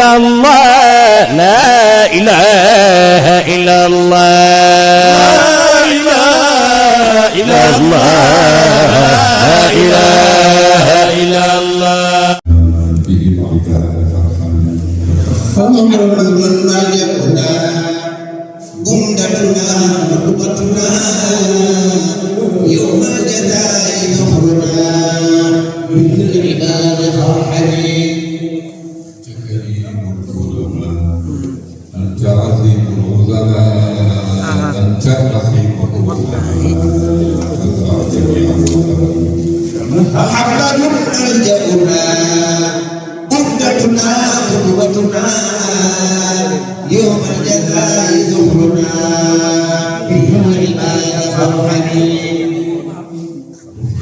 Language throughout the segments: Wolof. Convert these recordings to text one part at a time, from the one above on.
إلا الله لا إله إلا الله لا إله إلا الله لا إله إلا الله عمدتنا رتبتنا يوم الجزاء ظهرنا من العباد فرحني كريم الظلماء أنت عظيم العظماء أنت رحيم محمد ألجأنا عمدتنا رتبتنا يوم الجزاء ظهرنا به العباد فرحني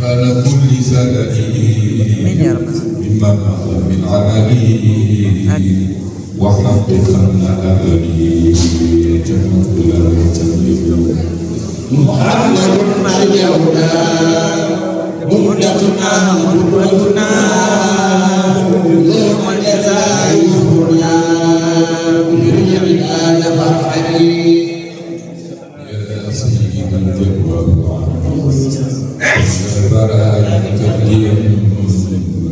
كان كل سنتي مما مضى من عملي وحققنا أملي جنة لا تملك محمد ألجأنا عمدتنا رتبتنا يوم الجزاء ظهرنا العباد فرحني يا سيد الجواب البرايا تبديا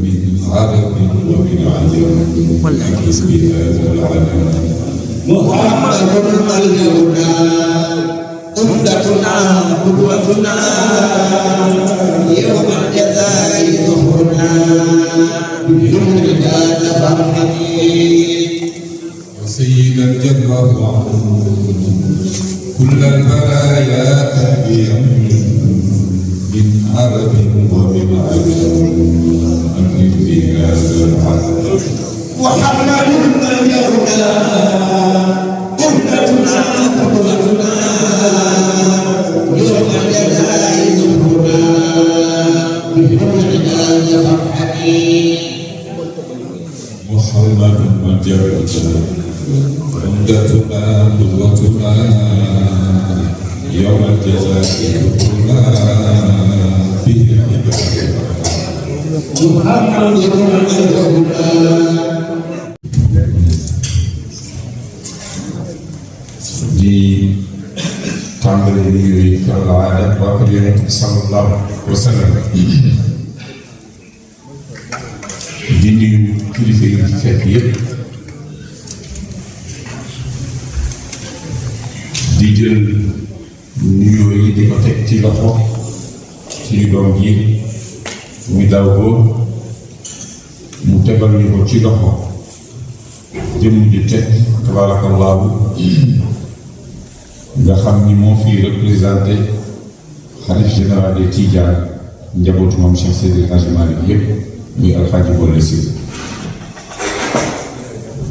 من عرب ومن عجم أكس بهذا العلم محمد ملجأنا عمدتنا قدوتنا يوم الجزاء ظهرنا بالعباد فرحني سيدا جل الله كل البرايا تبيا من عرب ومن عجم أكس بهذا العلم محمد ملجأنا عمدتنا قدوتنا يوم الجزاء ظهرنا بالعباد فرحني محمد مجرتنا عمدتنا قدوتنا يوم الجزاء ذكرنا فيه العباد محمد ملجأنا di tàmbali nuyu kal aada waa kër Yonent bi sallallahu alayhi wa sallam di nuyu kilifa yi fi fekk yëpp di jël nuyoo yi di ko teg ci loxo suñu doom ji muy daw ko mu tegal ñu ko ci loxo jëmm ju teg tabaarakallaahu nga xam ni moo fi représenté xalif général des Tidianes njabootu moom Cheikh Seydi El Hadji Malick yëpp muy Alxaaji Bolle Si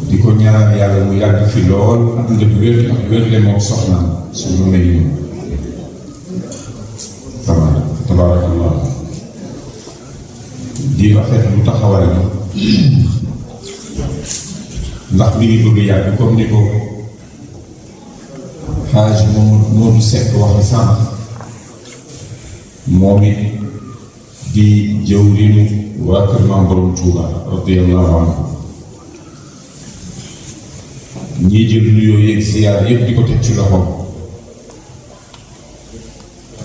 di ko ñaan yàlla mu yàgg fi lool ànd ak wér moom soxnaam suñu may ñu tabaarakallah di rafet lu taxawal ni ndax mi ngi bëgg yàgg comme ni ko Xaaj Moodu Sekk waxe sànq moom it di jëwriñu waa kër Maam Borom Tuuba radiyallahu anhu ñii jël nuyoo yeeg ziyaar yëpp di ko teg ci loxoom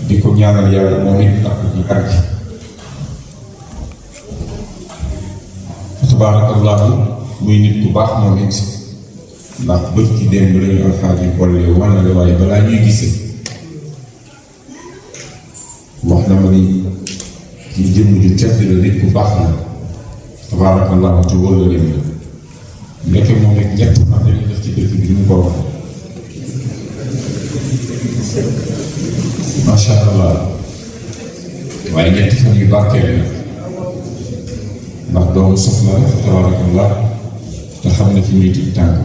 di ko ñaanal yàlla moom it ak ñu àgg fa tabarakallahu muy nit ku baax moom it ndax bët ci démb lañu Alxaaji Bolle wan la waaye balaa ñuy gisee wax na ma ni ci jëmm ju tedd la nit ku baax la tabarakallahu te wóor la leen nekk moom it ñett fan dañuy def ci dëkk bi mu ko wax macha allah waaye ñetti fan yu barkeel la ndax doomu soxla la tabarakallah te xam na fi muy tëj tànk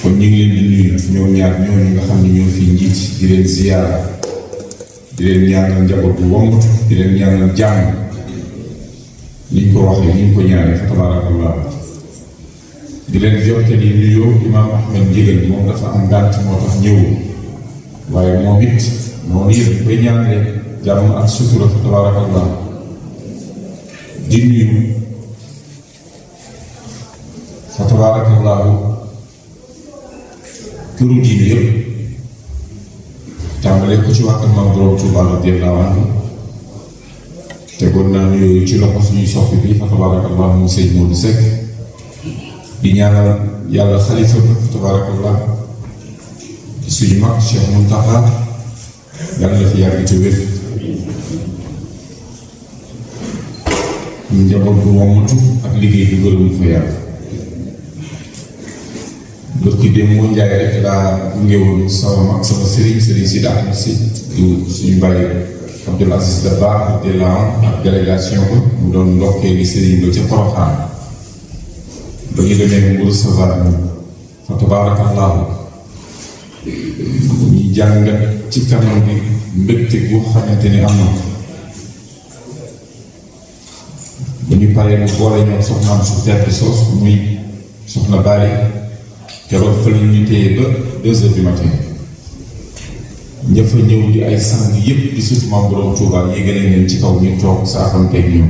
kon ñu ngi leen di nuyu ñoom ñaar ñooñu nga xam ne ñoo fi njiit di leen ziyaara di leen ñaanal njaboot bu wombut di leen ñaanal jàmm niñ ko waxee niñ ko ñaanee fa tabarakallah di leen jottali nuyoo imaam Ahmed Ndiéguène moom dafa am gànt moo tax ñëwul waaye moom it noonu yëpp koy ñaanee jàmm ak sutura fa tabarakallah di nuyu tabaarakallaahu këru diine yëpp tàmbalee ko ci waa kër Maam Borom Tuuba radiyallaahu anhu tegoon naa nuyoo ci loxo suñuy soppi bi fa tabaarakallaahu mu sëñ Modou Seck di ñaanal yàlla xalifa bi fa tabaarakallaahu di suñu mag Cheikh Mountakha yàlla na fi yàgg ci wér njaboot bu womatu ak liggéey bu gërëm fa yàgg bërki dem moo njaay rek laa ngewoon sama mag sama sëriñ si daal si suñu bàyyi Abdoul Aziz Dabakh radiyallaahu anhu ak délégation ko mu doon ndokkee li sëriñ ba ca Porokhane ba ñu demee mu recevoir ñu fa tabaarakallaahu ñu jàngat ci kanam bi mbégte bu xamante ni am na ba ñu paree mu boole ñoom soxnaam su tedd soos muy soxna Bali keroog fa la ñu téye ba 2 heures du matin ña fa ñëw di ay sang yépp di surtout Maam Borom Tuuba yéegale ngeen ci kaw ñu toog saafanteeg ñoom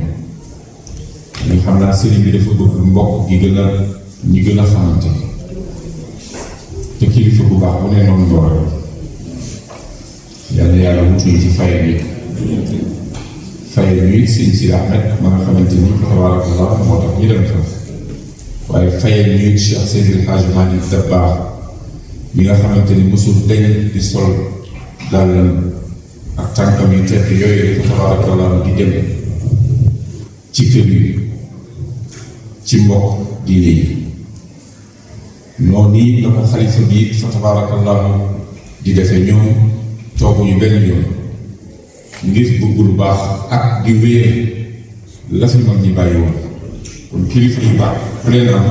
ñu xam naa sëriñ bi dafa bëgg mbokk ñi gën a xamante te kilifa bu baax bu ne noonu door yàlla wutuñu ci fayal yi fayal yi sëñ Sidi Ahmed ma nga xamante ni tabarakallah moo tax ñu dem fa waaye fayal yi Cheikh Seydil Hadji Malick Dabakh mi nga xamante ni mosul dañ di sol dàllam ak tànkam yu tedd yooyu dafa tabarakallah di dem ci kër yi ci mbokk diine yi noonu nii la ko xalifa bi fa tabarakallahu di defee ñoom tooguñu benn yoon ngir bëgg lu baax ak di wéer la fi mag ñi bàyyi woon kon kilifa yu baax ku leen am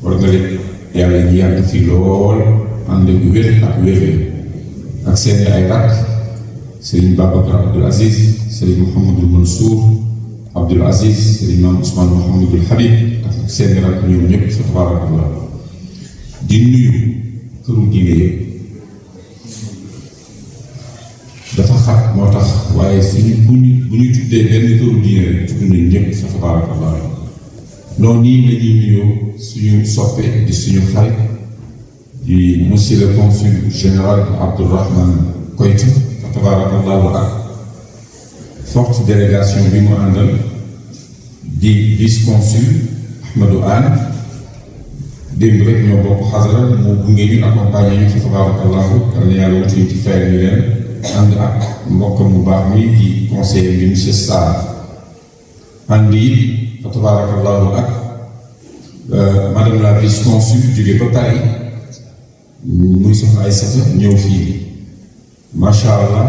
war nga leen yàlla ñu yàgg fi lool ànd ak wér ak wér ak seeni ay rakk Serigne Babacar Abdoul Aziz Serigne Mouhamadul Mansour Abdoul Aziz Serigne Mame Ousmane Mouhamadul Habib ak seeni rakk ñoom ñëpp fa tabarakallah di nuyu këru diine yëpp dafa xat moo tax waaye suñu bu ñu tuddee benn këru diine rek tudd nañ ñëpp fa tabarakallah noonu nii la ñuy nuyoo suñu soppe di suñu xarit di monsieur le consul général Abdourahmane Koïta fa tabarakallahu ak forte délégation bi mu àndal di vice consul Ahmadou Anne démb rek ñoo bokk xasara mu gunge ñu accompagné ñu fa tabarakallahu yal na yàlla wutuñu ci fayal ñu leen ànd ak mbokkam bu baax mi di conseiller bi monsieur Sarr ànd yi fa tabarakallahu ak madame la vice consul jóge ba Paris muy soxna Aïssata ñëw fii macha allah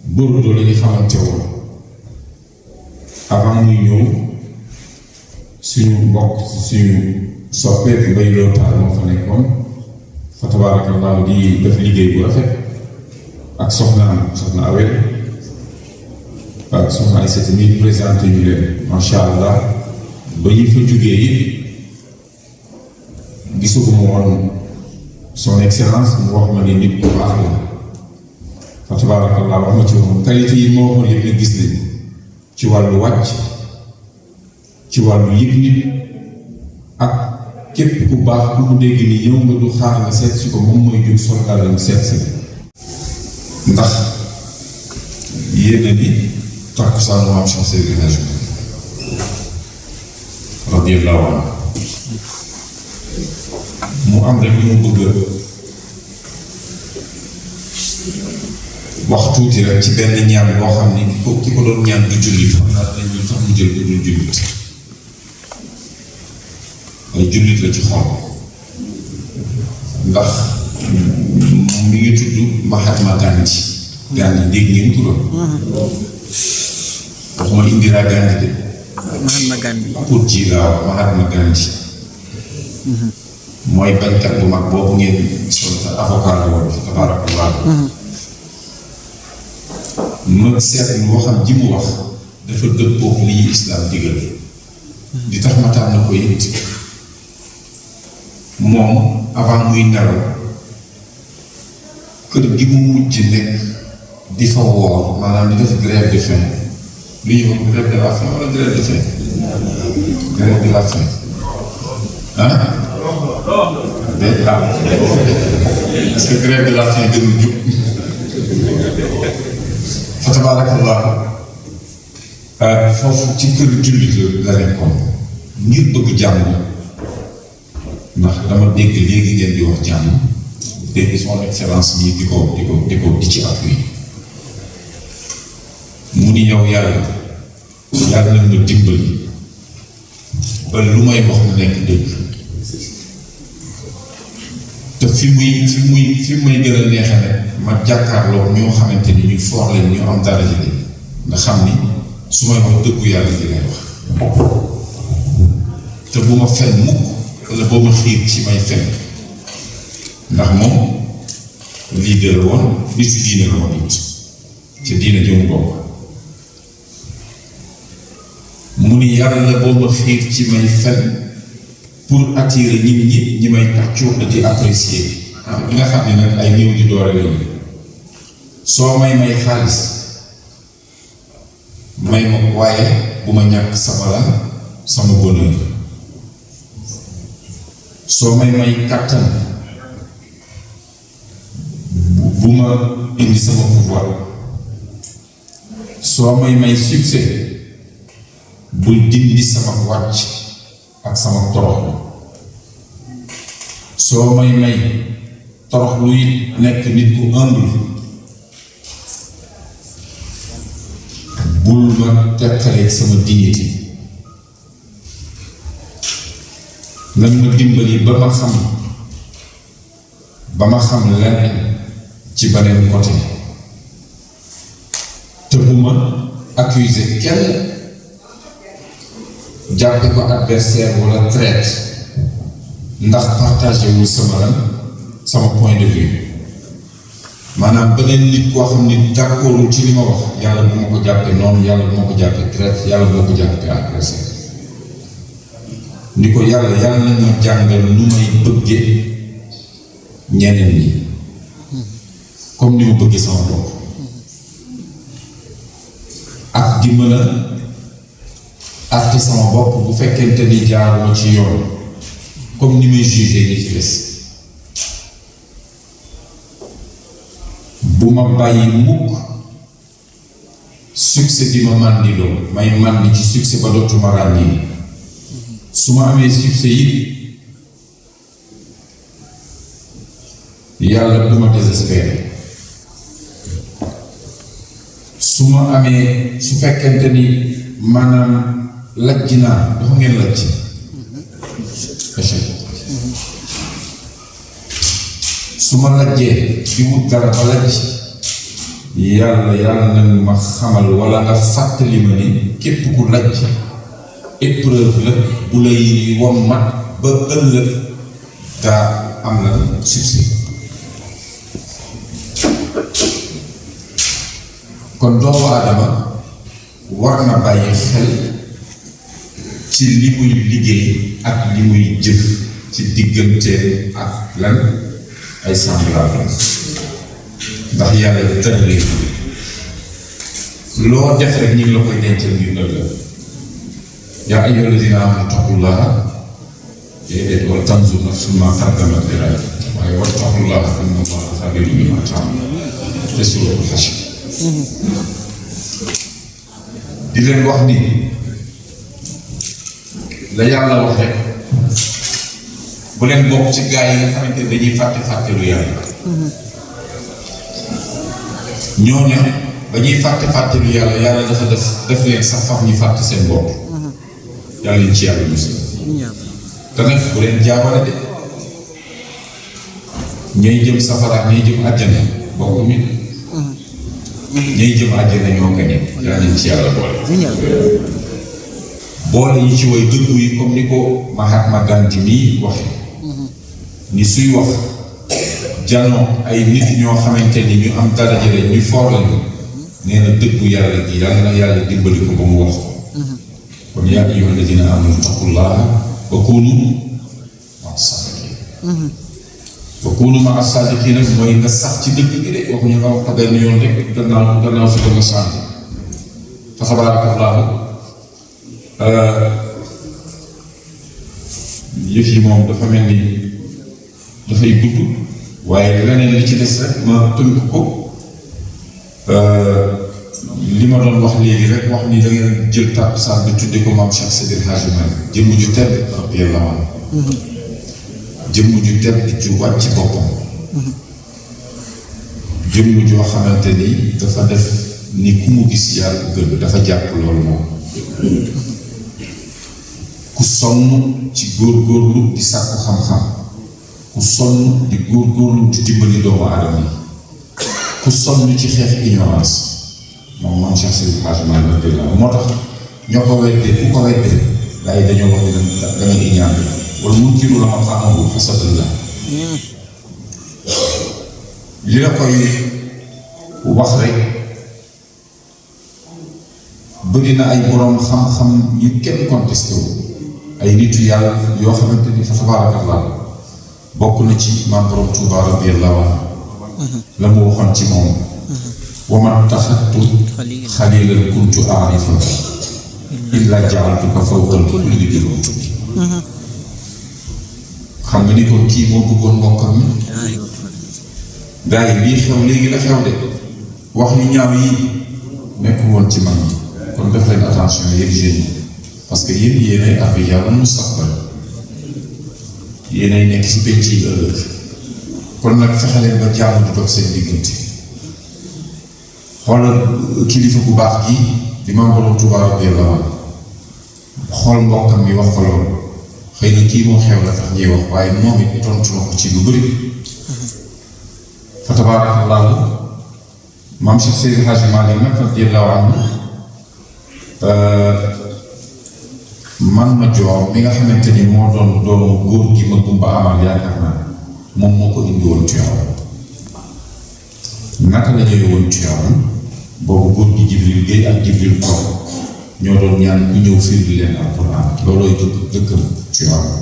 Bordeaux la ñu xamante woon avant muy ñëw suñu mbokk suñu soppeeku bay lootaal moo fa nekkoon fa tabarakallahu di def liggéey bu rafet ak soxna Awel ak soxna Aïssata mi présenté ñu leen macha allah ba ñu fa jógee yi gisuguma woon son excellence mu wax ma ne nit bu baax la fa tabarakallah wax ma ci moom qualité yi moo waxoon yëpp ne gis nañ ci wàllu wàcc ci wàllu yëg nit ak képp ku baax ku mu dégg ni yow nga du xaar nga seet si ko moom mooy jóg soldat lañ seet si ndax yéene ni takkusaanu maam Cheikh Seydil Hadji radiyallahu anhu mu am rek li mu bëgg wax tuuti rek ci benn ñaan boo xam ni ki ko doon ñaan du jullit xam naa dañuy tax mu jël ko du jullit ay jullit la ci xol ndax mi ngi tudd Mahatma Gandhi dégg ngeen turam waxuma Indira Gandhi de Mahatma Gandhi pour ji laa Mahatma Gandhi mooy bañkat bu mag boobu ngeen sol te avocat la woon fa tabarakallah ma seet mu waxam ji mu wax dafa dëppoo li ñu islaam digal di tax ma tànn ko it moom avant muy nelaw kër gi mu mujj nekk di fa woor maanaam di def grève de faim lu ñuy wax grève de la faim wala grève de faim grève de la faim ah parce que grève de la faim gënul jub fa tabaarakallah foofu ci kër jullit la nekkoon ngir bëgg jàmm la ndax dama dégg léegi ngeen di wax jàmm dégg son excellence ñi di ci appui mu ni yow yàlla na ma dimbali ba lu may wax mu nekk dëgg te fi muy gën a neexee rek ma jàkkaarloo ñoo xamante ni ñu foor leen ñu am dara ji nga xam ni su may wax dëggu yàlla di lay wax te bu ma fen mukk wala boo ma xiir ci may fen ndax moom leader la woon nit ci diine la woon it ci diine jëmu bokk mu ni yàlla boo ma xiir ci may fen pour attirer nit ñi may tàccoo di apprécier ñi nga xam ne nag ay néew di doore lañu soo may xaalis may ma waaye bu ma ñàkk sama bonheur soo may kàttan bu ma indi sama pouvoir soo may succès bul dindi sama wàcc ak sama torox soo may torox luy nekk nit ku humble bul ma tekkaleeg sama dignité nag ma dimbali ba ma xam leneen ci beneen côté te bu ma accuser kenn jàppe ko adversaire wala traite ndax partagé wul sama point de vue maanaam beneen nit koo xam ni d'accordul ci li ma wax yàlla bu ma ko jàppe noonu yàlla bu ma ko jàppe traite yàlla bu ma ko jàppe adversaire ni ko yàlla nañ ma jàngal nu may bëggee ñeneen ñi comme ni ma bëggee sama bopp ak di mën a àtte sama bopp bu fekkente ni jaaruma ci yoon comme ni may jugé ñi ci des bu ma bàyyi mukk succès bi ma màndiloo may màndi ci succès ba dootuma ràññee su ma amee succès yi yàlla du ma désespéré su ma amee su fekkente ni maanaam lajj naa dafa ngeen lajj su ma lajjee di wut dara ba lajj yàlla nag ma xamal wala nga fàttali ma ni képp ku lajj épreuve la bu lay wommat ba ëllëg daa am na succès kon doomu aadama war na bàyyi xel ci li muy liggéey ak li muy jëf ci diggante ak lan ay semblable ndax yàlla tëralee loo def rek ñu ngi la koy dencal ngir ëllëg yaa ayyuha alladina amanu taqullaha déedéet wal tanzur nafsun ma qaddamat li ghad waaye wattaqullaha inna allaha khabirun bima ta'malun te suuratul Hashr di leen wax ni la yàlla wax rek bu leen bokk ci gaa yi nga xamante ne dañuy fàtte lu yàlla ñooñu ba ñuy fàtte lu yàlla dafa def leen sax faf ñu fàtte seen bopp yàlla leen ci yàlla musal te nag bu leen jaabare de ñay jëm safara ñay jëm àjjana bokk nit ñay jëm àjjana ñoo gañe yàlla leen ci yàlla boole yi ci way dëggu yi comme ni ko Mahatma Gandhi mii waxe ni suy wax janoo ay nit ñoo xamante ni ñu am daraja la ñu foor lañu nee na dëggu yàlla gi yàlla na yàlla dimbali ko ba mu wax kon yaa ayyuha alladina amanu taqullaha wa kunu ma'a sadiqin wa kunu ma'a sadiqin nag mooy nga sax ci dëgg gi de waxuñu nga wax ko benn yoon rek gannaaw su ko nga santi fa tabarakallahu yëf yi moom dafa mel ni dafay gudd waaye leneen li ci des rek ma tënk ko li ma doon wax léegi rek wax ni da ngeen jël tàkkusaan bi tudde ko maam Cheikh Seydil Hadji Malick jëmm ju tedd radiyallahu anhu jëmm ju tedd ju wàcc ci boppam jëmm joo xamante ni dafa def ni ku mu gis yàlla gën dafa jàpp loolu moom ku sonn ci góorgóorlu di sàkku xam-xam ku sonn di góorgóorlu di dimbali doomu aadama yi ku sonn ci xeex ignorance moom maam Cheikh Seydil Hadji Malick radiyallahu moo tax ñoo ko weddee ku ko weddee gaa yi dañoo wax ne da nga iñaan wala mun kiru la ma xamagu fasadullah li la koy wax rek bëri na ay borom xam-xam yu kenn contesté wu ay nitu yàlla yoo xamante ni fa tabaarakallah bokk na ci maam borom Tuuba radiyallahu anhu la mu waxoon ci moom wa man taxattu xalilan kuntu aarifa illa jaaltuka fawqa kulli dil xam nga ni kon kii moo bëggoon mbokkam mi gaa yi lii xew léegi la xew de wax yu ñaaw yi nekkul woon ci mag ñi kon def leen attention yéen jeunes yi parce que yéen yéenay arriyaal mustaqbal yéenay nekk ci penc yi ëllëg kon nag fexe leen ba jàmm du dox seen diggante xoolal kilifa bu baax gi di maam borom Tuuba radiyallahu anhu xool mbokkam mi wax ko loolu xëy na kii moo xew la tax ñuy wax waaye moom it tontu na ko ci lu bëri fa tabaarakallaahu maam Cheikh Seydil Hadji Malick nag radiyallahu anhu man ma joor mi nga xamante ni moo doon doomu góor gi ma gumba amal yaakaar naa moom moo ko indi woon Tiwaawan naka la ñëwee woon Tiwaawan boobu góor gi Jibril Guèye ak Jibril Toog ñoo doon ñaan ñu ñëw firi leen alquran loolooy dëkkam Tiwaawan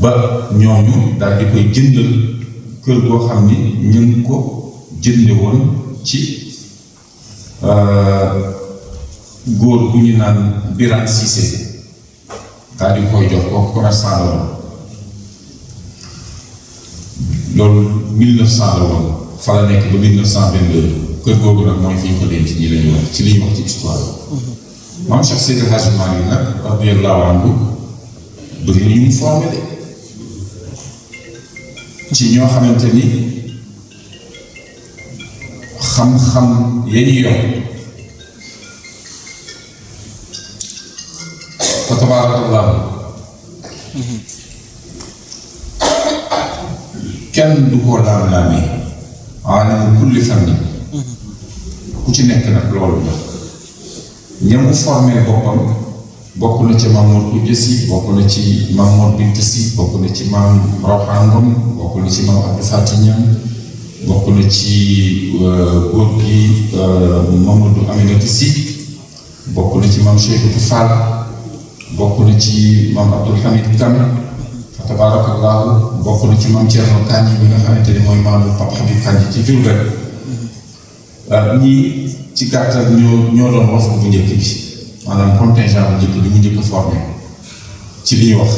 ba ñooñu daal di koy jëndal kër goo xam ni ñu ngi ko jënde woon ci góor bu ñu naan Birane Cissé daal di koy jox kooku commerçant la woon loolu 1900 la woon fa la nekk ba 1922 kër googu nag mooy fi ñu ko denc ñi lañu wax ci li ñu wax ci histoire maam Cheikh Seydil Hadji Malick nag radiyallahu anhu bëri na ñu mu formé de ci ñoo xamante ni xam-xam ya ñu yor fa tabaarakallahu kenn du ko laam-laamee aalimu kulli fanni ku ci nekk nag loolu la ñamu formé boppam bokk na ci Mamour Khoudia Sy bokk na ci Mamour Binta Sy bokk na ci maam Rawhan Ngom bokk na ci maam Abdou Fati Niang bokk na ci góor gi Mamadou Aminata Sy bokk na ci maam Cheikh Fall bokk na ci maam Abdoul Hamid Kane fa tabarakallahu bokk na ci maam Thierno Kandji bi nga xamante ni mooy maamu Pape Habib Kandji ci Diourbel ñii ci gàttal ñoo doon wax bu njëkk bi maanaam contingent bu njëkk bi mu njëkk formé ci li ñu wax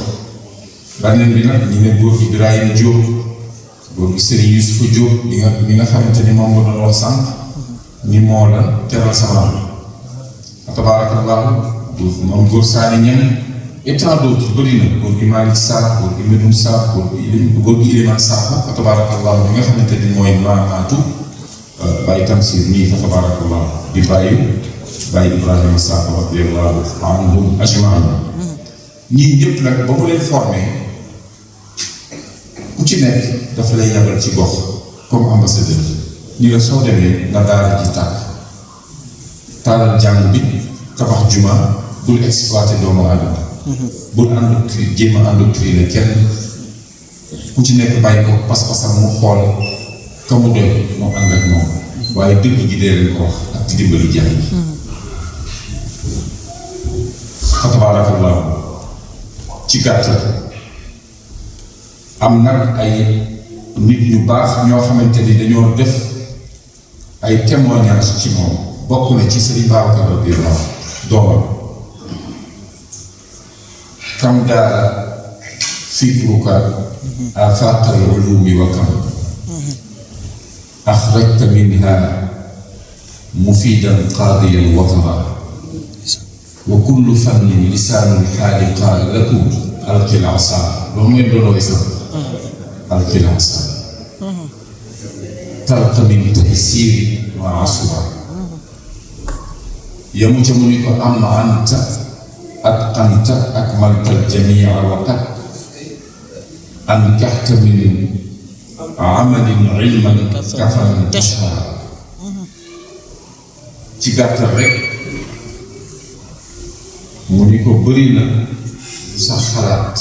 beneen bi nag ñu ne góor gi Ibrahima Diop góor gi Serigne Youssoufa Diop bi nga xamante ni moom nga doon wax sànq ni moo la teral sama fa tabarakallahu moom góor Saane Ñeng et tant d'autres bëri na góor gi Malick Sarr góor gi Medoune Sarr góor gi Iliman Sarr fa tabarakallahu bi nga xamante ni mooy maamaatu Baye Tamsir nii fa tabarakallahu di bàyyi Ibrahima Sarr radiyallahu anhum ajmain ñii ñëpp nag ba mu leen formé ku ci nekk dafa lay yabal ci gox comme ambassadeur ñu nga soo demee nga daara ji tàkk taalal jàng bi tabax juma bul exploité doomu aadama bul jéem a endoctriné kenn ku ci nekk bàyyi ko pas-pasam mu xool ka mu doy moo ànd ak moom waaye dëgg gi dee leen ko wax ak di dimbali jaay fa tabarakallahu ci gàttal am nag ay nit ñu baax ñoo xamante ni dañoo def ay témoignage ci moom bokk na ci Serigne Babacar radiyallahu doomam kam daara fikruka afaqa al-ulumi wa kam akhrajta minha mufidan qadiyan watara wa kullu fannin lisaanul xaali qaala lakum alqil asaa loolu mooy doonoo islam alqil asaa talqa min taysiri wa asura yamu ca mu ni ko am anta atqanta akmalta aljamia wa qad ankaxta min amalin ilman kafan tashara ci gàttal rek mu ni ko bëri na sa xalaat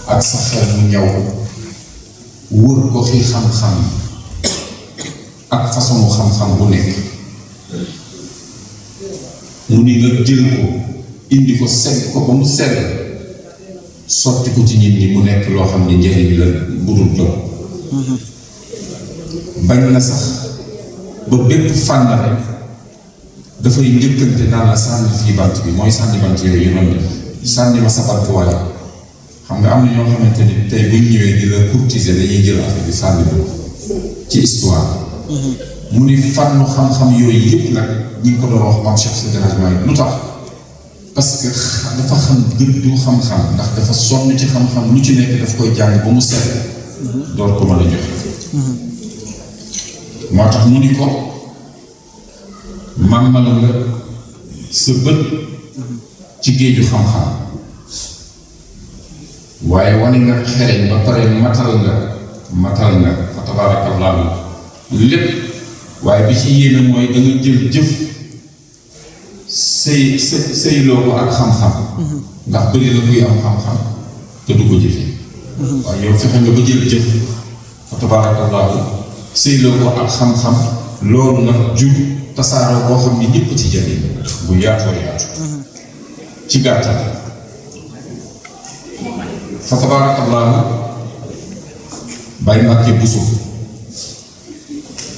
ak sa xel mu ñaw wër ko xi xam-xam ak façon xam-xam bu nekk mu ni nga jël ko indi ko segg ko ba mu segg sotti ko ci nit ñi mu nekk loo xam ne njëriñ la budul dog bañ na sax ba bépp fànn rek dafay njëkkante naan la sànni fii bant bi mooy sànni bant yooyu yu noonu def sànni ma sa bant waaye xam nga am na ñoo xamante ni tey buñ ñëwee di la courtiser dañuy jël affaire bi sànni ko ci histoire mu ni fànnu xam-xam yooyu yëpp nag ñi ngi ko doon wax maam Cheikh Seydi Hadji Malick lu tax parce que dafa xam gëddu xam-xam ndax dafa sonn ci xam-xam lu ci nekk daf koy jàng ba mu set door ko mën a joxe moo tax mu ni ko màmmal nga sa bët ci géeju xam-xam waaye wane nga xereñ ba pare matal nga fa tabaarakallaahu lépp waaye bi ci yéeme mooy da nga jël jëf sëyloo ko ak xam-xam ndax bëri la kuy am xam-xam te du ko jëfee waaye yow fexe nga ba jël jëf fa tabaarakallaahu sëyloo ko ak xam-xam loolu nag jur tasaaroo boo xam ni ñëpp ci jëriñ bu yaatoo yaatu ci gàttal fa tabaarakallaahu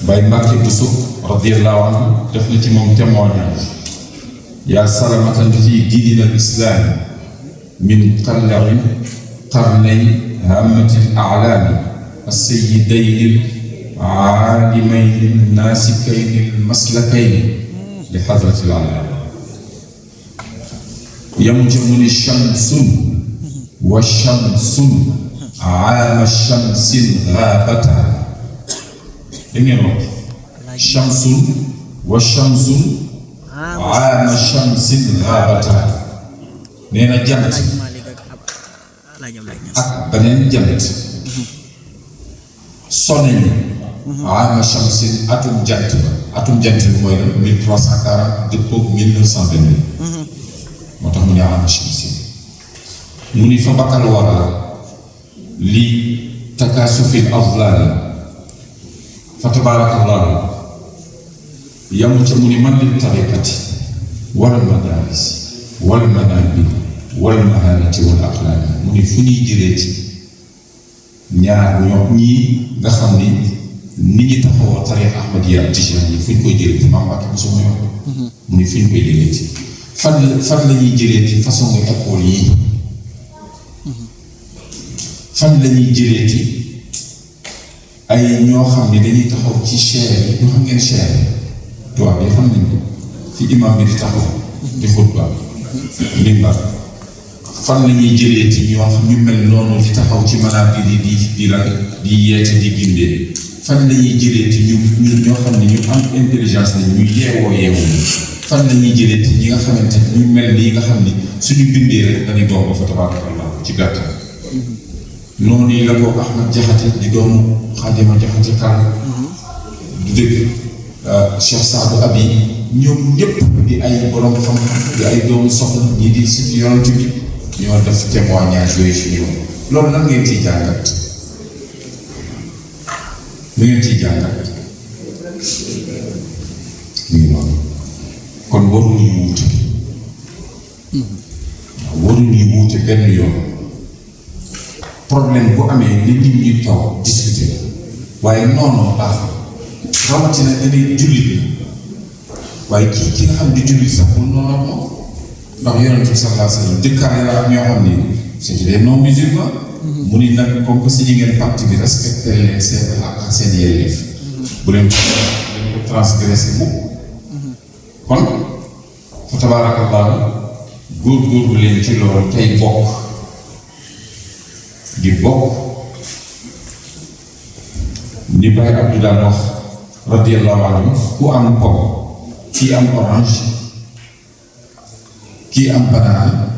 Baye Mbàkke Buso radiyallaahu anhu def na ci moom témoignage yaa salamatan fii diinina al-islaam min qallarin qarnay hammatil a'laami as-sayyidayni aalimayni naasikayni maslakayni li hadratil a'laam yamu ca mu ni shamsun wa shamsun aama shamsin ghaabata da ngeen wax shamsun wa shamsun aama shamsin ghaabata nee na jant ak beneen jant sone ni aama shamsin atum jant bi mooy la 1340 dëppoog 1922 moo tax mu ne aama shamsin mu ni fa bakkal waral li takaasufil azlaali fa tabaarakallaahu yamu ca mu ni man lil tariqati wal madaaris wal manaabir wal mahaarati wal axlaaqi mu ni fu ñuy jëlee ci ñaar ñoom ñii nga xam ni ni ñu taxawoo tariqa ahmadiya tijaan yi fu ñu koy jëlee ci Maam Mbàkke Buso mooy mu ni fu ñu koy jëlee ci fan la ñuy jëlee ci façon école yii fan la ñuy jëlee ci ay ñoo xam ne dañuy taxaw ci chaire yi ñoo xam ngeen chaire tubaab yi xam nañ ko fi imam bi di taxaw di xutba limbar fan la ñuy jëlee ci ñoo xam ñu mel noonu di taxaw ci manaabir yi di yeete di gindee fan la ñuy jëlee ci ñu ñoo xam ne ñu am intelligence lañ ñu yeewoo fan la ñuy jëlee ci ñi nga xamante ñu mel nii nga xam ni suñu bindee rek dañuy doom ba fa tabarakallah ci gàttal noonu nii la ko Ahmad Jaxate di doomu Xaadima Jaxate Kala du dëgg Cheikh Saadu Abi ñoom ñëpp di ay borom xam-xam di ay doomu soxla ñii di si yonent bi ñoo def témoignage yooyu si ñoom loolu nan ngeen ciy jàngat lu ngeen ciy jàngat ñu noonu kon waruñu wuute waruñu wuute benn yoon problème bu amee nit ñi toog discuter waaye noonu baaxul rawatina dañuy jullit la waaye ki nga xam di jullit sax pour noonu ak moom ndax yonent bi sallallahu alayhi wa sallam dëkkaale la ak ñoo xam ni c'était des non musulmans. mu ni nag comme que signé ngeen pacte bi respecté leen seen ak seen yelleef. bu leen ko transgressé mukk. kon fa tabaarakallaahu góorgóorlu leen ci loolu tey bokk di bokk ni Baye Abdou daan wax radiyallahu anhu ku am pom kii am orange kii am banana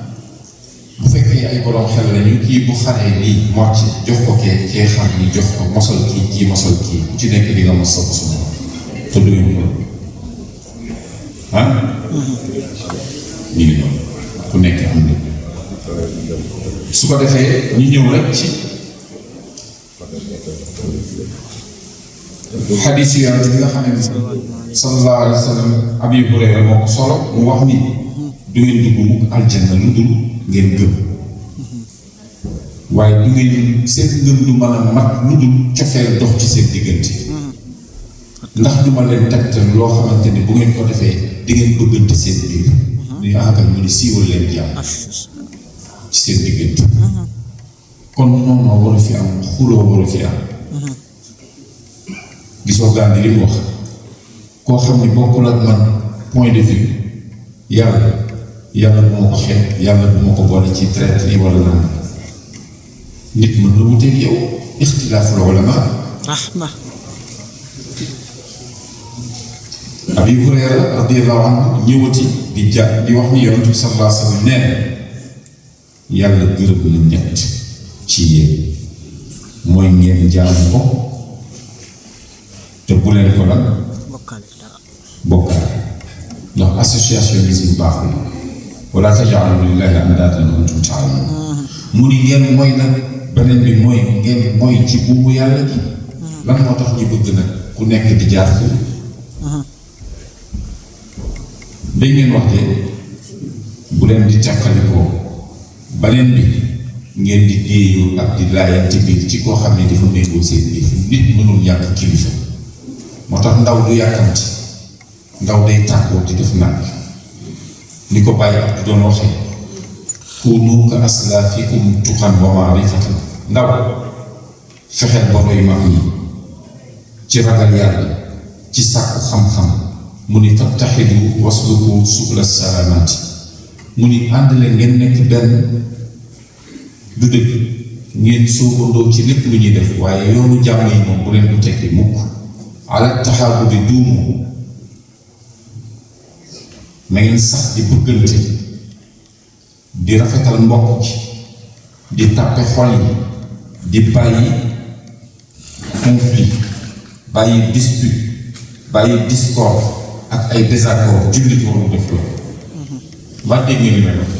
bu fekkee ay borom xel lañu kii bu xaree nii mocc jox ko kee xar ni jox ko mosal kii mosal kii ku ci nekk di nga mos sa bosom te du ngeen ko ah ñu ngi noonu ku nekk am na su ko defee ñu ñëw rek ci xadiis yu Yonent bi nga xam ne sallallahu alayhi wa sallam Abi Hurayra moo ko solo mu wax ni du ngeen dugg mukk aljanna lu dul ngeen gëm waaye du ngeen seen ngëm du mën a mat lu dul cofeel dox ci seen diggante ndax du ma leen tegtal loo xamante ni bu ngeen ko defee di ngeen bëggante seen biir ñu àggal mu ni siiwal leen jàmm ci seen diggante kon noonu waru fi am xuloo waru fi am gisoo Gandhi li mu wax koo xam ni bokkul ak man point de vue yàlla bu ma ko xeeb yàlla bu ma ko boole ci traite yi wala lan nit mën na wuteeg yow ixtilaaful ulama rahma. Abi Hurayra radiyallahu anhu ñëwati di wax ni Yonent bi sallallahu alayhi wa sallam nee na yàlla gërëm na ñett ci yéen mooy ngeen jaamu ko te bu leen ko lan bokkaale ndax associationnisme baaxul wala taj'alu lillahi andaadan wa antum ta'lamuun mu ni ngeen mooy nag beneen bi mooy ngeen mooy ci buumu yàlla gi lan moo tax ñu bëgg nag ku nekk di jaar fi dañ ngeen wax de bu leen di càkkalikoo beneen bi ngeen di déeyoo ak di laayante biir ci koo xam ne dafa méngoo seen biir nit mënul ñàkk kilifa moo tax ndaw du yàkkamti ndaw day tàggoo di def nag ni ko bàyyi ak doon waxee kunu ka aslaafikum tuqan wa maarifatan ndaw fexeel ba roy mag ñi ci ragal yàlla ci sàkku xam-xam mu ni fattaxidu wasluku subula salaamaati mu ni ànd leen ngeen nekk benn du dëgg ngeen soobandoo ci lépp lu ñuy def waaye yoonu jàmm yi moom bu leen ko tekki mukk ala taxaabu bi duumu na ngeen sax di bëggante di rafetal mbokk gi di tàppe xol yi di bàyyi conflit bàyyi dispute bàyyi discorde ak ay désaccord jullit waru def loolu ba dégg nga li may wax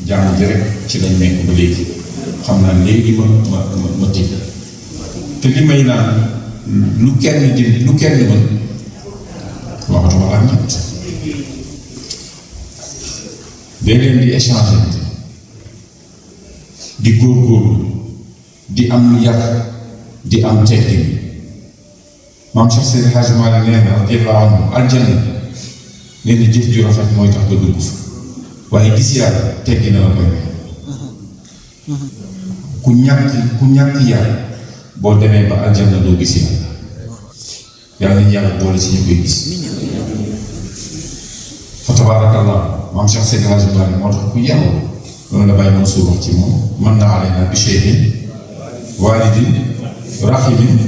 jàmm ji rek ci lañ nekk ba léegi xam naa léegi ma tëj te li may naan lu kenn mën waxatuma laa ñett day leen di échanger di góorgóorlu di am yar di am teggin maam Cheikh Seydi Hadji Malick nee na radiyallahu anhu aljanna nee na jëf ju rafet mooy tax ba dugg fa waaye gis yàlla teggi na la koy may ku ñàkk yàlla boo demee ba aljanna doo gis yàlla yàlla nañu yàlla boole ci ñu koy gis fa tabaarakallah maam Cheikh Seydi Hadji Malick moo tax ku yàlla loolu la bàyyi Mansour wax ci moom mën na alayna bi cheikhin waalidin rahimin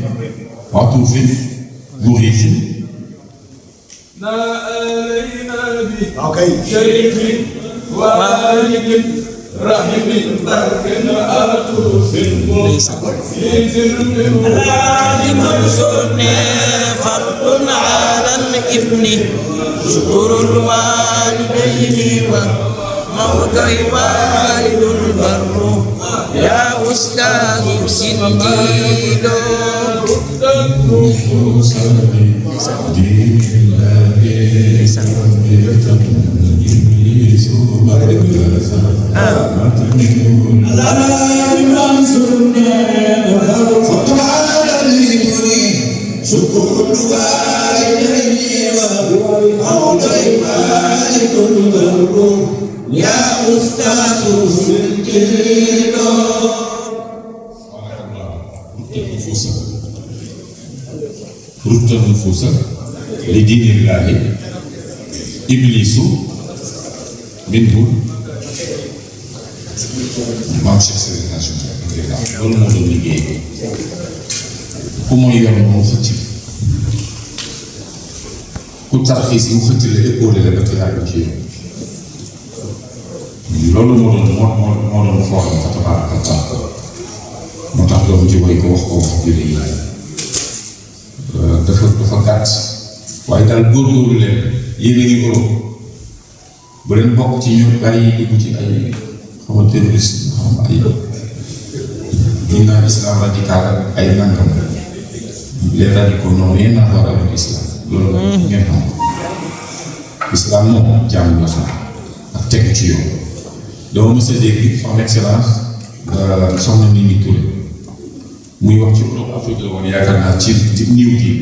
atuufin muriifin na alayna bi cheikhin waalidin rahimin barkin atuufin muriifin alaaji Mansour ne fardun ala al-ibn shukrul waalidayni wa موضع والد البر يا أستاذ سنديد شكر الوالدين وموضع والد البر يا أستاذ الجليل رد النفوس لدين الله إبليس منه maam Cheikh Seydi Hadji Malick loolu moo doon liggéey ku mooy yoon moo xëcc ku tarxiis mu xëcc la épaulé la ba te yàgg ci loolu moo doon fooram fa tabaaraka Allah moo tax doom ci woy ko wax ko wax jële yi dafa gàtt waaye daal góorgóorlu leen yéen a ngi Europe bu leen bokk ci ñu bàyyi dugg ci ay xama terroriste xam ay ñu naan islam radical ay nangam les radicaux non rien à voir avec l'islam loolu ngeen xam islam moom jàmm la xam ak tegu ci yoon dama mës a dégg son excellence soxna Mimi Touré muy wax ci Europe Afrique la woon yaakaar naa ci niw diin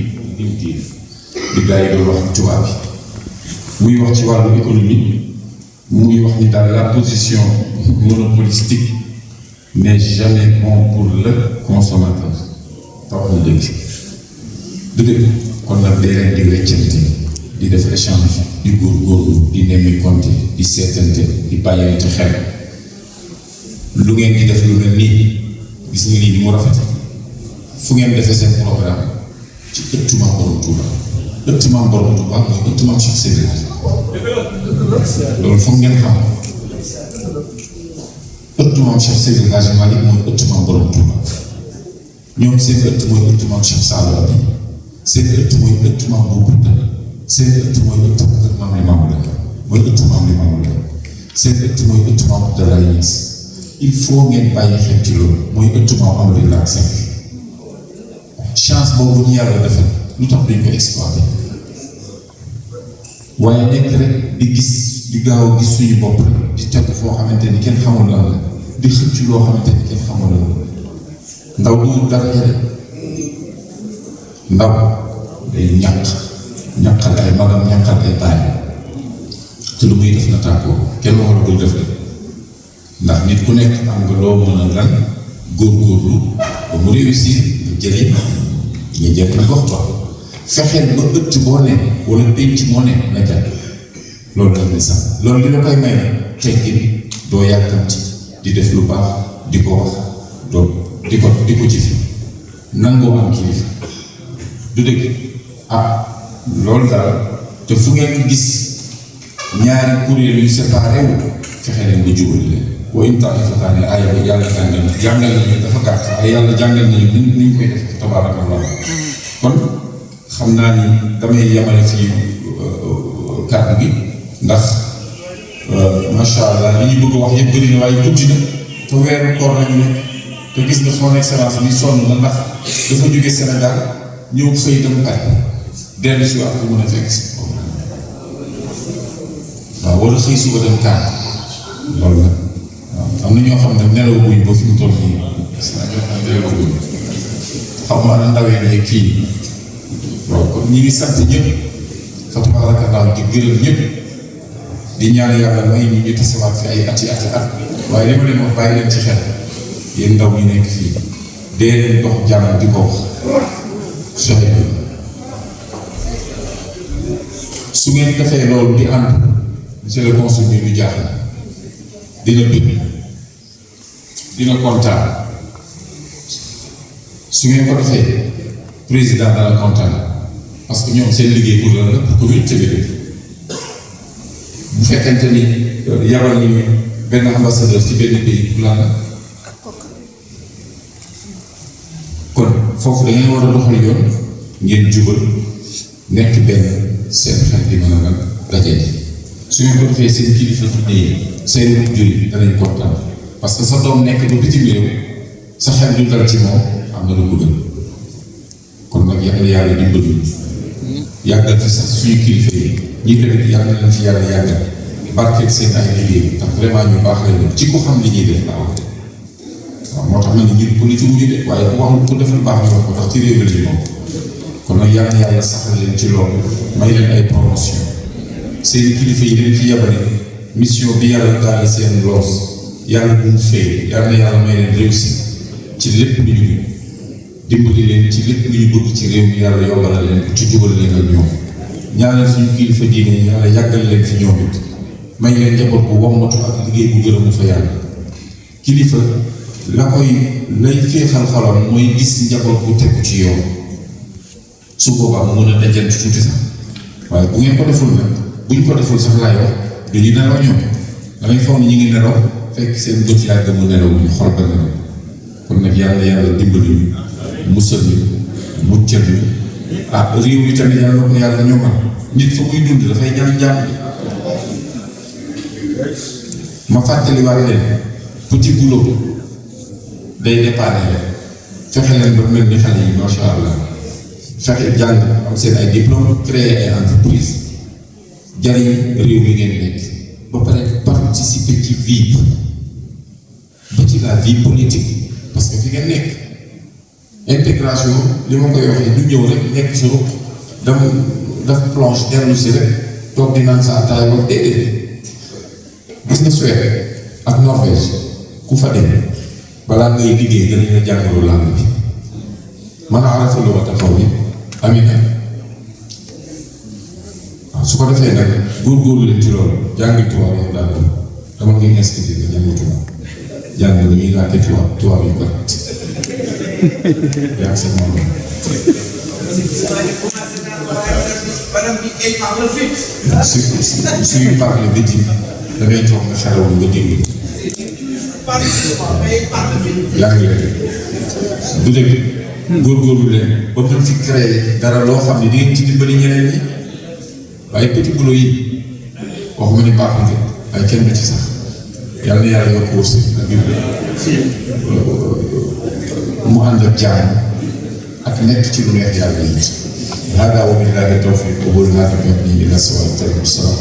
di gars yi doon wax tubaab bi muy wax ci wàllu économie muy wax ni daal la position monopolistique n'est jamais bon pour le consommateur taw na dëgg kon nag day leen di weccante di def échange di góorgóorlu di nemmi compte di seetante di bàyyante xel lu ngeen di def lu mel nii gis nga nii ni mu rafet fu ngeen defee seen programme ci ëttu Maam Borom Touba ëttu Maam Borom Touba mooy ëttu Maam Cheikh Seydi loolu foog ngeen xam ëttu Maam Cheikh Seydi Hadji Malick mooy ëttu Maam Borom Touba ñoom seen ëtt mooy ëttu Maam Cheikh Saliou Abi seen ëtt mooy ëttu Maam Bou Kounta seen ëtt mooy ëttu Maam Limamou Laye mooy ëttu Maam Limamou Laye seen ëtt mooy ëttu Maam Abdoulaye Niass il faut ngeen bàyyi xel ci loolu mooy ëttu Maam Amadou Lat Seck chance boobu ñu yàlla defal lu tax duñ ko exploité waaye nekk rek di gis di gaaw a gis suñu bopp rek di teg foo xamante ni kenn xamul lan la di xëcc loo xamante ni kenn xamul lan la ndaw du dara jare ndaw day ñàqal ay magam ñàqal ay baay te lu muy def na tàggoo kenn waxal ko def rek ndax nit ku nekk am nga loo mën a lan góorgóorlu ba mu réussir nga jëriñ gox ba fexeel ba ëtt boo ne wala pénc moo ne na jàpp loolu daf ne sax loolu li la koy may teggin doo yàkkamti di def lu baax di ko wax doo di ko jëfi nangoo am kilifa du dëgg loolu daal te fu ngeen gis ñaari kuréel yu séparé wu fexe leen ba jubali leen boo in taifataani aaya ba yàlla jàngal nañu dafa gàtt waaye yàlla jàngal nañu ni ñu koy def tabaarakallah kon xam naa ni damay yemale fii kàddu gi ndax macha allah li ñu bëgg wax yëpp bëri na waaye guddi na te weeru koor nañu nekk te gis nga son excellence bi sonn na ndax dafa jóge Sénégal ñëw xëy dem Paris dellu si waat mën a fekk si waaw wala xëy suba dem kaan loolu la waaw am na ñoo xam ne nelaw buñ ba fi mu toll nii gis naa ñoo xam ne nelaw buñ xam ma ana ndawee ne kii waaw kon ñi ngi sant ñëpp fa tabarakallah di gërëm ñëpp di ñaan yàlla may ñu ñu tasewaat fi ay ati waaye li ma leen wax bàyyi leen ci xel yéen ndaw ñi nekk fii dee leen dox jàmm di ko wax su ngeen defee loolu di ànd monsieur le consul bi du jaaxle dina bëgg dina kontaan su ngeen ko defee président dana kontaan parce que ñoom seen liggéey pour la pour communauté bi bu fekkente ni yabal nañu benn ambassadeur ci benn pays pour la kon foofu da ngeen war a doxal yoon ngeen jubal nekk benn seen xel di mën a lan daje su ngeen ko defee seen kilifa diine yi seen jullit danañ kontaan parce que sa doom nekk ba bitim réew sa xel du dal ci moom am na lu mu gën kon nag yàlla dimbali yàggal fi sax suñu kilifa yi ñii tamit yàlla nañ fi yàlla yàggal barkeel seen ay liggéey ndax vraiment ñu baax la ñu ci ko xam li ñuy def laa wax waaw moo tax ma ne ñun politique ñu de waaye ku wax ku def lu baax ñu wax ko ndax ci réew mi lañu moom kon nag yàlla na yàlla saxal leen ci loolu may leen ay promotion seen kilifa yi leen fi yabale mission bi yàlla daal seen loos yàlla bu mu fay yàlla na yàlla may leen réussir ci lépp lu ñu dimbali leen ci lépp lu ñu bëgg ci réew mi yàlla yombalal leen ko ci jubal leen ak ñoom ñaanal suñu kilifa diine yàlla yàggal leen fi ñoom it may leen njaboot bu wommatu ak liggéey bu gërëmu fa yàlla kilifa la koy lay féexal xolam mooy gis njaboot bu tegu ci yoon su boobaa mu mën a dajant tuuti sax waaye bu ngeen ko deful nag buñ ko deful sax laay wax dañuy nelaw ñoom dangay foog ni ñu ngi nelaw fekk seen bët yàgg mu nelaw ñu xol ba nelaw kon nag yàlla dimbali ñu musal ñu muccal ñu réew mi tamit yàlla ko yàlla ñoŋal nit fa muy dund dafay ñaan jàmm ma fàttaliwaat leen petit boulot day dépanner rek fexe leen ba mel ni xale yi macha allah fexe jàng am seen ay diplôme créer ay entreprise jariñ réew mi ngeen nekk ba pare participer ci vie ba ci la vie politique parce que fi ngeen nekk intégration li ma koy waxee du ñëw rek nekk sa ruq daf planche dellu si rek toog di naan sa ataay wax déedéet gis nga Suède ak Norvège ku fa dem balaa ngay liggéey danañ la jàngaloo langue bi man a arafa lu ma taxaw bi amina waaw su ko defee nag góorgóorlu leen ci loolu jàngi tubaab yow daal dama ngay inscrire nga jàng tubaab jàng ni ñuy làkke tubaab yu bari yaa sa moom suy parle vite da ngay toog nga xaraw nga déglu yaa ngi leen du dëgg góorgóorlu leen ba mën fi créer dara loo xam ne di ngeen ci dimbali ñeneen ñi waaye petit boulot yi waxuma ni baax na waaye kenn du ci sax yàlla na yàlla yokk wërsëg mu ànd ak jàmm ak nekk ci lu neex yàlla yi hada wa billahi tawfiq wa qul la tu'minu illa sallallahu salaam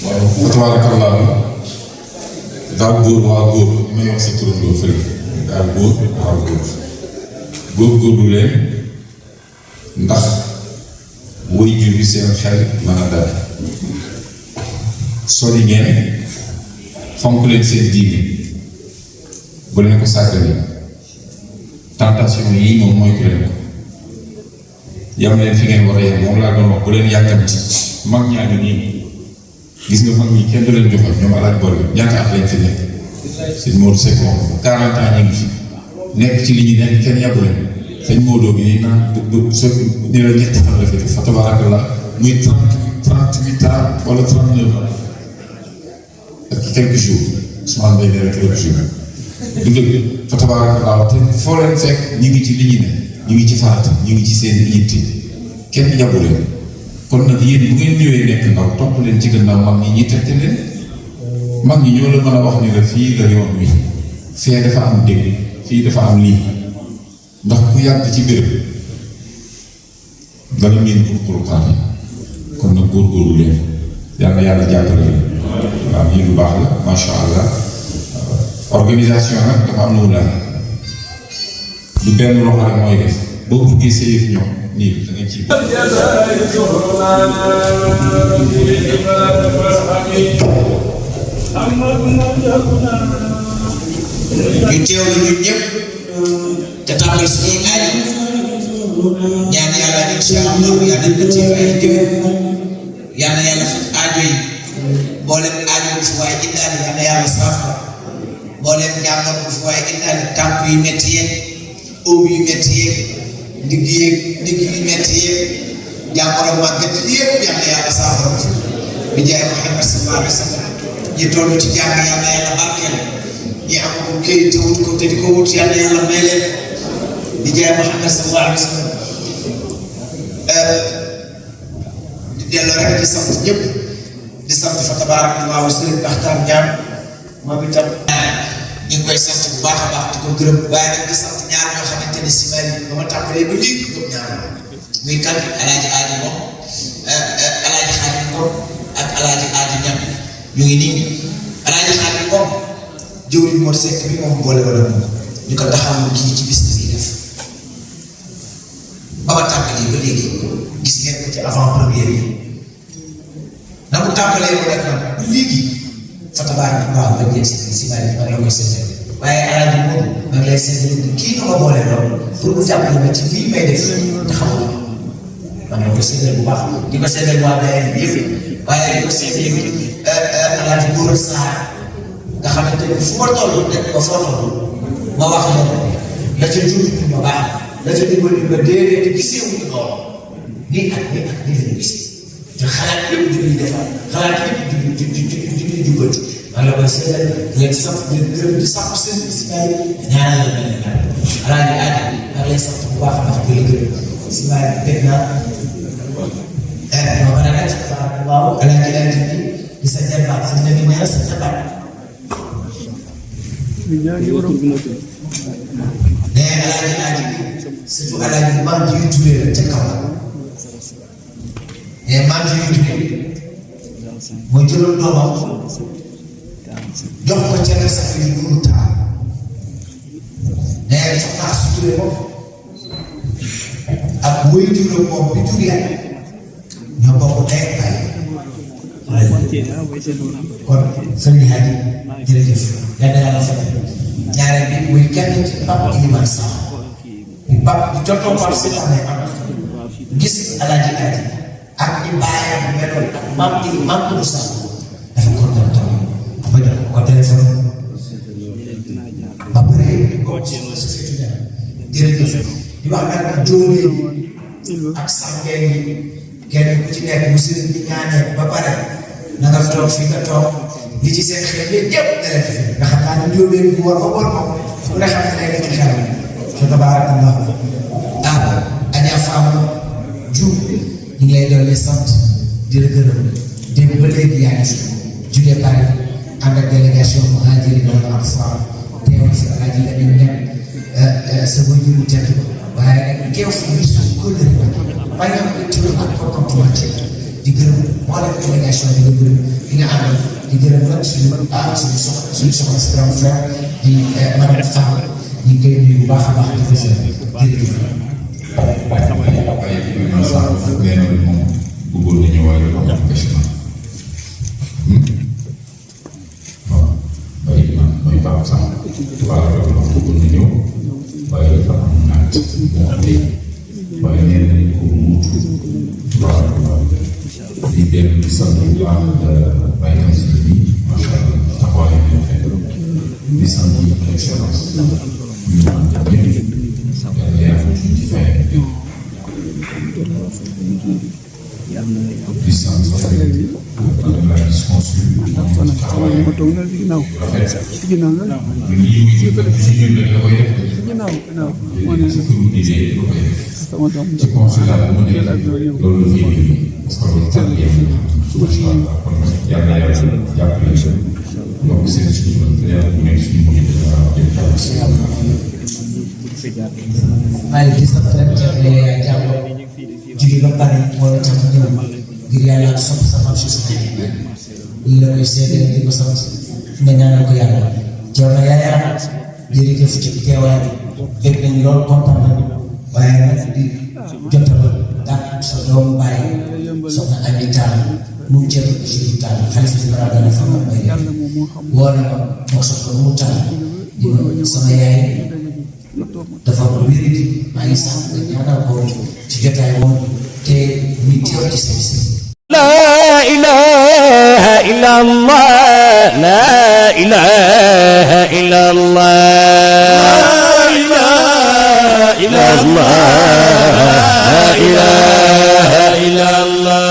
waaw tabarakallah daaw góor waa góor li may wax sa turandoo fële daaw góor waa góor góorgóorlu leen ndax woy jur bi seen xel mën a dal sori ngeen fonk leen seen diine bu leen ko sàggale tentation yi moom mooy ko leen ko yam leen fi ngeen war a yem moom laa doon wax bu leen yàkkamti mag ñaa ngi nii gis nga mag ñi kenn du leen joxal ñoom alaaj bor bi ñaata at lañ fi nekk sëñ Modou Seck moom 40 ans ñu ngi fi nekk ci li ñu nekk kenn yàbbu leen sëñ Modou bi naan ni la ñetti fan la fi def fa tabarakallah muy 38 ans wala 39 ans ak quelques jours Ousmane Mbaye nee na quelques jours du dëgg fa tabarakallah te foo leen fekk ñu ngi ci li ñu ne ñu ngi ci farata ñu ngi ci seen yitte kenn yàbbu leen kon nag yéen bu ngeen ñëwee nekk ndaw topp leen ci gannaaw mag ñi ñi tette leen mag ñi ñoo la mën a wax ni la fii la yoon wi fee dafa am dégg fii dafa am lii ndax ku yàgg ci béréb dana miin xurxaan yi kon nag góorgóorlu leen yàlla yàlla jàppale leen waaw lii lu baax la macha allah organisation nag dafa am lu mu laaj du benn loxo rek mooy def boo buggee sa yëf ñoom nii da nga ciy ñu teewlu ñun ñëpp te tàmbali suñuy aaj ñaan yàlla incha allah yàlla nañ ko ci ay déwén yàlla yàlla faj aajo yi mboolem aajo bu fi waaye indaale yàlla yàlla saafara mboolem jàngat bu fi waaye indaale tànk yu métti yeeg óom yu métti yeeg ndigg yu métti yeeg jàngoro màggat yëpp yàlla yàlla saafara bi jaay Muhammad sallallahu alayhi wa sallam ñi toll ci jàng yàlla yàlla barkeel ñi am ko këyit te wut ko te di ko wut yàlla yàlla may leen di jaay Muhammad sallallahu alayhi wa sallam di delloo rek di sant ñëpp di sant fa tabarakallahu sëriñ Baxtaar Ñaan moom itam ñu ngi koy sant bu baax a baax di ko gërëm waaye nag di sant ñaar ñoo xamante ni si mel ba ma tàmbalee ba léegi ñoom ñaar la muy kan alaaji aadi moom alaaji Xaadim Ngom ak alaaji aadi Ñam ñu ngi nii alaaji Xaadim Ngom jëwriñ Mor Seck bi moom boole wala moom ñu ko taxawu kii ci bis bi def ba ma tàmbalee ba léegi gis ngeen ko ci avant première yi na mu tàmbalee ko def nag ba léegi fa tabarakallah ba ngeen si bàyyi ma la koy seetal waaye alaaji moom ma ngi lay seetal kii nga ma boole lool pour mu jàppale ma ci lii may def te xamul ma ngi ko seetal bu baax di ko seetal waa daayira bi yëpp waaye di ko seetal alaaji Góor Saar nga xamante ne fu ma toll rek ba foo toll ma wax la la ca jur ma baax la ca dimbali ba déedéet gisee wuñu lool nii ak nii la gisee te xalaat yëpp di ñuy defar xalaat yëpp di ñuy jubbanti man la koy seetal leen sant leen gërëm di sant seen si bàyyi ñaanal la mel ne alaaji aadi ak lay sant bu baax a baax di la gërëm si bàyyi dégg naa ma mën a nekk waaw alaaji aadi di sa jarbaat sa nabi nee sa jarbaat nee alaaji aadi surtout alaaji man di tuddee la ca kaw mais man di tuddee moo jëloon doomam jox ko ca sa yu nuru taal nee soxna su tuddee moom ak muy juróom moom bi jur yaay ñoo bokk day bay kon sëriñ Hadi jërëjëf yàlla na yàlla fekk ñaareel bi muy kenn ci Pape Iliman sax di Pape di jottoo Pape Sitaane am gis alaaji Hadi ak di bàyyam meloon ak maam Koudou sax dafa kontaan trop ba jox ko téléphone ba pare ko ci société jërëjëf di wax nag jóolee ak sàngeen yi kenn ku ci nekk bu sëriñ bi ñaanee ba pare na nga toog fii nga toog li ci seen xel yëpp dara fi nga xam naa ne jóolee bu war ba war moom ku ne xam ne nekk ci xel fa tabarakallah Adja Fama Diouf ñu ngi lay doon sant di la gërëm démb ba léegi yaa ngi fi jugee Paris ànd ak délégation Muhajirin wal Ansar teewal si Alaaji Lamin Ñaŋ sa wajur bu tedd waaye nag teew fi ñu suñu kóllëre ba nga xam ne tudd ak contentement ci di gërëm mboolem délégation bi nga gërëm di nga àndal di gërëm nag suñu soxna si grand frère di madame Fall ñu ngi koy nuyu bu baax a baax di ko jërëjëf. bëggoon nañu waaye dafa am empêchement waaw waaye mooy Pape Samb waaw loolu bëggoon na ñëw waaye dafa am naat moo am léegi waaye nee nañ ko muutu waaw di dellu di sant bu baax bàyyi tam si bi macha allah taxawaay bi rafet di sant excellence ñu ànd ñëpp yàlla ci fin di sant madame la vice-consul taxawaay rafet lii ci ñun rek la koy def ci turu idée la koy def ci consulat bu mu nekk loolu la fiy jógee parce que loolu tànn yëf macha allah kon yàlla na yàlla jàppale yokk seen suñu te yàlla bu nekk suñu mujj maa ngi gis rek jàmm jóge ba pare moo tax ñëw ngir yàlla sopp sa maam si sa lii la koy seedeel di ko sant nga ñaanal ko yàlla jox na yaayam jërëjëf ci teewaay bi dégg nañu loolu kontaan nañu waaye nag di jotal daal sa doom bàyyi soxna Ami Tall mu jël Jules Tall xalifa général de la famille Baye woo na ma moo soxla mu Tall di ma sama yaay dafa wéradi maa ngi sant nga ñaanal ko ci jotaay woon te ñu teew ci sa bis. لا إله إلا الله لا إله إلا الله لا إله إلا الله لا إله إلا الله